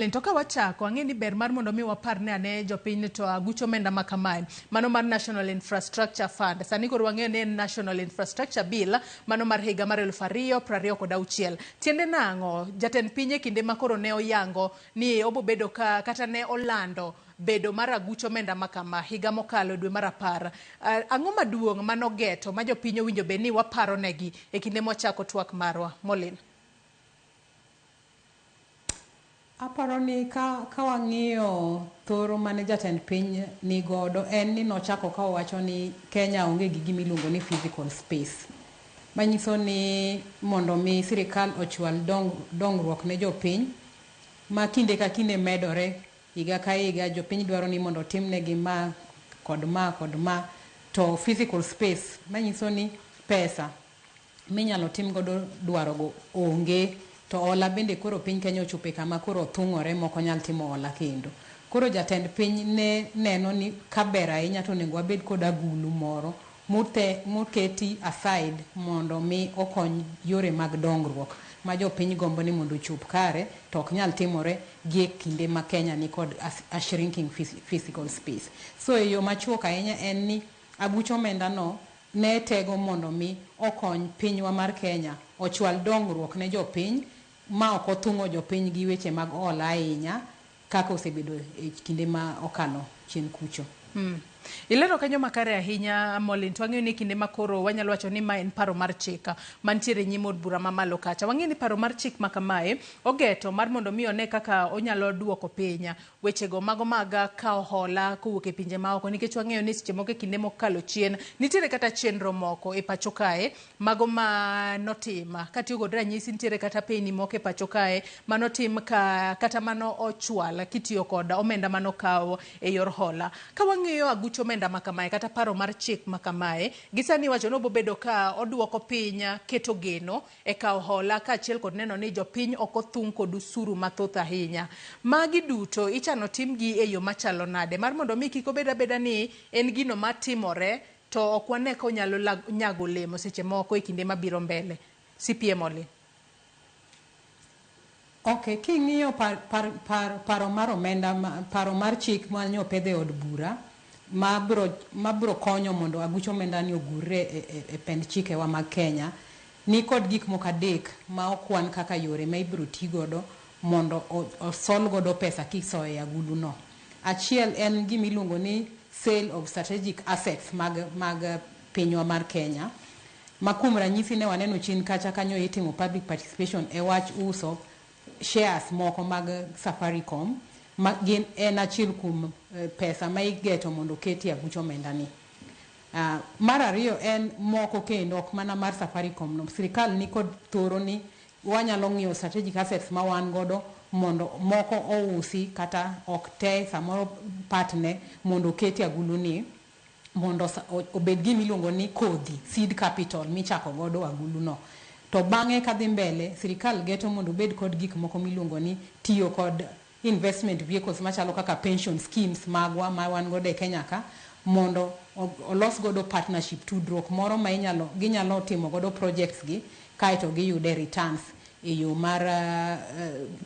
To ka wachako, ang'e ni ber mar mondo mi wapar ne ane jopiny ni to aguch omenda ma kamae, mano mar National Infrastructure Fund. Sani koro wang'eyo ni en National Infrastructure Bill, mano mar higa mar 2026. Tiende nang'o? Jatend piny e kinde ma koro ne oyango ni obobedo ka kata ne olando bedo mar aguch omenda ma kama higa mokalo e dwe mar 10. Ang'o maduong' manogeto ma jopiny owinjo bed ni waparo negi e kinde mwachako twak marwa? Molin. Aparo ni ka wang'iyo thoro mane jatend piny nigodo en ni nochako ka owacho ni Kenya onge gi gima iluongo ni physical space. Manyiso ni mondo mi sirikal ochwal dongruok ne jopiny ma kinde ka kinde medore higa ka higa, jopiny dwaro ni mondo otimnegi ma kod ma kod ma, to physical space manyiso ni pesa minyalo tim godo dwarogo onge, to hola bende koro piny Kenya ochopo kama koro othung'ore mok onyal timo hola kendo. Koro jatend piny ne neno ni kaber ahinya to onego wabed kod agulu moro moketi aside mondo mi okony yore mag dongruok ma jopiny gombo ni mondo ochop kare to ok nyal timore gi e kinde ma Kenya ni kod a shrinking physical space. So e yo machuok ahinya en ni aguch omenda no ne tego mondo mi okony pinywa mar Kenya ochwal dongruok ne jopiny ma ok othung'o jopiny gi weche mag hola ahinya kaka osebedo e kinde ma okalo chien kucho. Ilero kanyo makare ahinya, Molin. To wang'eyo ni kinde ma koro wanyalo wacho ni ma en paro mar chik mantiere nyim od bura mamalo kacha. Wang'eyo ni paro mar chik ma kamae ogeto mar mondo mi one kaka onyalo duoko piny wechego mago mag kawo hola kowuok e pinje maoko, nikech wang'eyo ni seche moko e kinde mokalo chien nitiere kata chenro moko e pacho kae mago ma notim katiyo kod ranyisi, nitiere kata peni moko e pacho kae manotim ka kata mano ochwal kitiyo kod omenda manokaw e yor hola. Ka wang'iyo aguch omenda ma kamae kata paro mar chik ma kamae, gi sani iwacho ni obobedo ka oduoko piny keto geno e kawo hola kaachiel kod neno ni jopiny ok othung' kod usuru mathoth ahinya. Magi duto ichano timgi e yo machalo nade mar mondo mi kik obed abeda ni en gino matimore to ok wane ka onyalo nyago olemo seche moko e kinde mabiro mbele. CPM Oli. Ok, king'iyo paro mar omenda, paro mar chik manyo opedh e od bura mabro konyo mondo aguch omenda ni ogurre e pend chikewa mag Kenya, ni kod gik moko adek ma okwan kaka yore ma ibiro ti godo mondo osol godo pesa kisoyo e agulu no. Achiel en gima iluongo ni sale of strategic assets mag pinywa mar Kenya, ma kuom ranyisi ne waneno chien kacha kanyo itimo public participation e wach uso shares moko mag Safaricom, ma gin en achiel kuom pesa ma igeto mondo oketi e aguch omenda ni. Mar ariyo en moko kendo ok mana mar Safaricom no. Sirikal ni kod thoro ni wanyalo ng'iyo strategic assets ma wan godo mondo moko ousi kata ok te samoro part ne mondo oketi agulu ni mondo obed gima iluongo ni kodhi, seed capital michako godo agulu no. To bang'e kadhi mbele, sirikal geto mondo obed kod gik moko miluongo ni tiyo kod investment vehicles machalo kaka pension schemes magwa ma wan godo e Kenya ka, mondo olos godo partnership, tudruok moro ma ginyalo timo godo projects gi kaeto giyude returns e yo mar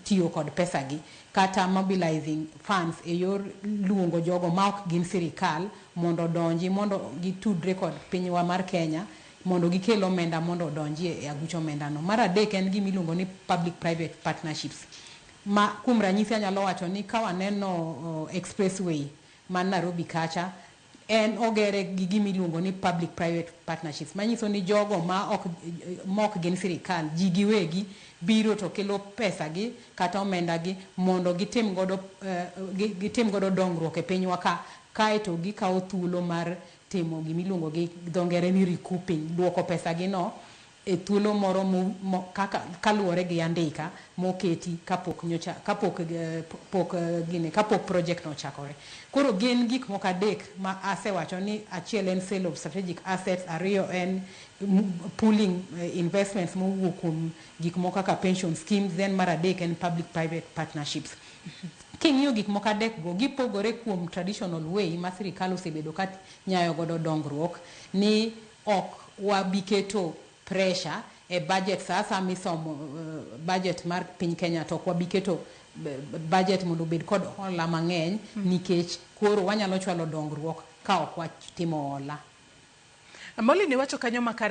tiyo kod pesa gi, kata mobilizing funds e yor luongo jogo ma ok gin sirikal mondo odonji, mondo gitudre kod pinywa mar Kenya mondo gikel omenda mondo odonji e aguch omenda no. Mar adek en gima iluongo ni public private partnerships, ma kuom ranyisi anyalo wacho ni ka waneno expressway man Nairobi kacha, en ogere gi gima iluongo ni public private partnerships, manyiso ni jogo ma ok gin sirikal, ji giwegi biro to kelo pesa gi kata omenda gi mondo gitim godo dongruok e pinywa ka, kaeto gikawo thuolo mar timo gima iluongo gi dho ngere ni recouping, duoko pesa gi no e thuolo moro kaka kaluwore gi andika moketi kapok nyocha, kapok, pok, gine, kapok project no ochakore. Koro gin gik moko adek ma asewacho ni achiel en sale of strategic assets, ariyo en pooling investments mowuok kuom gik moko kaka pension schemes, then mar adek en public private partnerships. King'iyo gik moko adek go, gipogore kuom traditional way ma sirikal osebedo ka nyayo godo dongruok, ni ok wabi keto pressure e budget sa asaya misomo budget mar piny Kenya, to ok wabi keto budget mondo obed kod hola mang'eny nikech koro wanyalo chwalo dongruok ka ok watimo hola. Molly, iwacho kanyo makare.